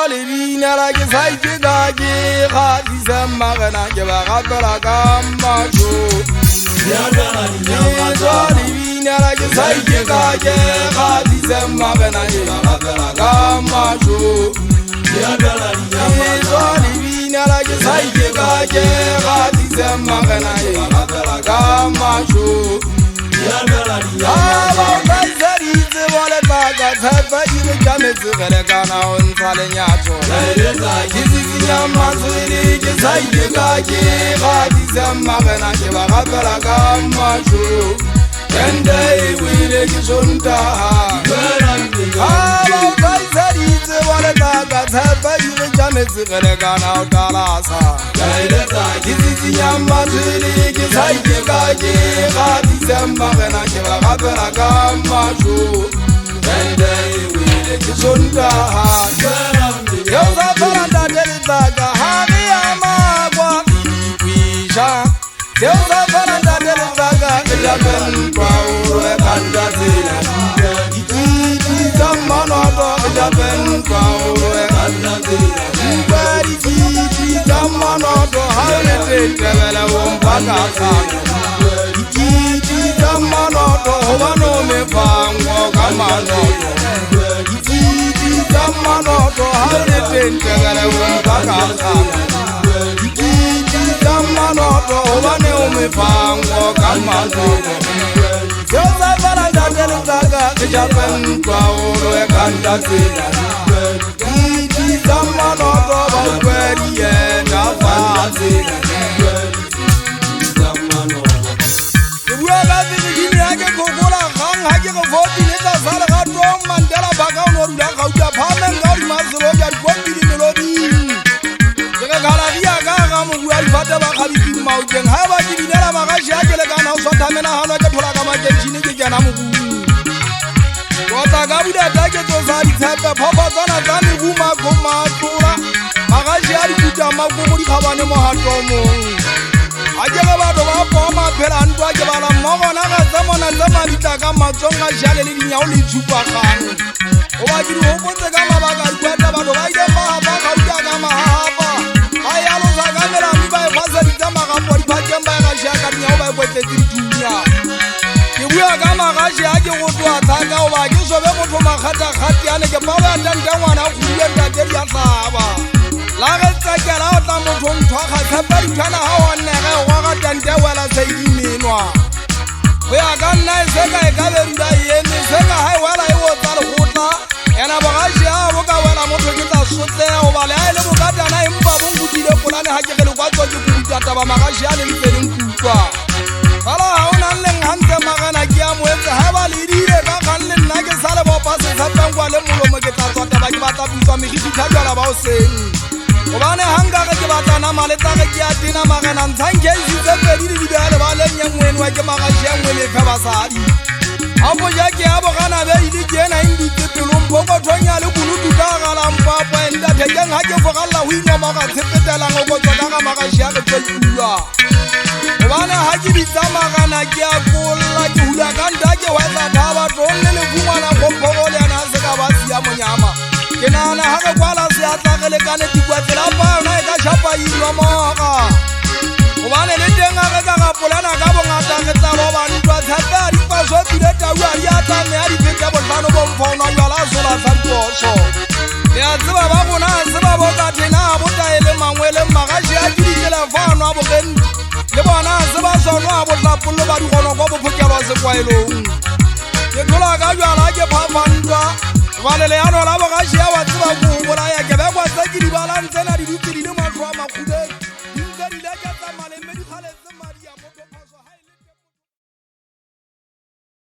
le binela ke sa iteka ke kgatlisa mmagena ke ba gapela ka mašo. Ke le binela ke sa iteka ke kgatlisa mmagena ke ba gapela ka mašo. Ke le binela ke sa iteka ke kgatlisa mmagena ke ba gapela ka mašo. Tshepa di le tjametse kana o ntsha lenyatso. Ke tsitsinya matswele ke sa iteka ke kgatlisa mmagena ke ba gapela ka mašo. Tente e wile ke Sontaga. Ha ba o tlaiseditse boletlaka tshepa di le tjametse kana o talasa. Ke tsitsinya matswele ke sa iteka ke kgatlisa mmagena ke ba gapela ka mašo. Tente e wile ke Sontaga. Ke o sa fela ntate letlaka ha re ya makwa ikwisha. Ke o sa fela ntate letlaka ke japentwa o roe kanta tsela. Dititi tsa mmanoto ke japentwa o roe kanta tsela. Utlwa dititi tsa mmanoto ha o le tebele o mpaka tsana. Dititi tsa mmanoto hobane o mefango ka manoto. Dititi tsa mmanoto ha o le tebele o mpaka tsana. Dititi tsa mmanoto hobane o mefango ka manoto. Ke o sa fela ntate letlaka ke japentwa o roe kanta tsela. Dititi tsa mmanoto ba utlwe dieta fatshe. Ke bua ka Virginia ke gogola kgang ha ke re votile tlasa leratong Mandela Park o no dula Gauta phahameng ka hodima seloja dikombi di meloding. Ke re galeria ka hara mobu wa difate ba kgabiking maokeng. Haeba ke binela magashi a ke lekana ho sotha menahano ke thola ka makeishene ke kena mobung. Kotla ka budata ke tsosa ditshepe phophotswana tsa mebu makgoma a tlola. Magashi a dikuta makomo dikgabane mohato o mong. Ha ke re batho ba poma phela ntwa ke bala mmogo na ga tse mona tse mabitla ka matsong a jale le dinyao le itshupagang. Hoba ke di hopotse ka mabaka a dikweta batho ba ileng ba hapa Gauta ka mahahapa. Ba e alosa ka melamu ba e faseditse marapo diphakeng ba e rashia ka dinyao ba e kwetletse dithunya. Ke bua ka magashi a ke go tloha thaka hoba ke sobe motho makgathakgathi ane ke palo ya tante ngwana a kgulwe ntate di a hlaba. La re tsakela o tla motho nthwa tshepa dithwana ha o nnege o goga tante wela seidi menwa. Ho ya ka nna e se ka e ka be dula e eme se ka ha e wela e otsa lekgotla. Ena bogashi ha bo ka wela motho ke tla sotleha hoba le ha e le bokatana empa bo nkutile polane ha ke re lekwatso ke kuruta taba magashi a le ntse le nkutlwa. Fela ha o nang leng hantle magana ke a moetse ha ba le diile ka kgang le nna ke sa le bopa setshepeng kwa le molomo ke tla tswa taba ke batla putswa meriti tha jwala ba o seng. Hobane ha nkare ke batla nama le tla re ke a tena magana ntshang keisi tse pedi le dibeha lebaleng e nngwe enwa ke magashi e nngwe lefe basadi. Ha boja ke a bogana be ile ke ena e ndutse pelong phokothong ya le kunutu ka hara la mpapa e ntathekeng ha ke foralla ho inomoga tshepetelang o kotswa ka ga magashi a re tlo ikuwa. Hobane ha ke bitsa magana ke a kolla ke hula ka nta ke hwetsa thaba tlong le lefungwana kgomphogo le yena a se ka ba siya monyama. Ke nahana ha re kwala seatla re lekane tikwa tsela pa yona e ka shapa inomoga. Hobane le teng ha re ka ra polana ka bongata re tla roba ntwa tshepe a dipaso pile tau a di atla mme a di fete bohlano bo mfono jwala a sola sa diposo. Le a tseba ba rona ha se ba boka thena ha bo taele mangweleng magashi a ke ditsela fa a nwa bogenti. Le bona ha se ba sono a botlapollo ba dikgonoko bo phokelwa sekwaelong. Ke thola ka jwala ke phafa ntwa. Hobane leano la bogashi a wa tseba ko o bolaya kebekwa tse ke di bala.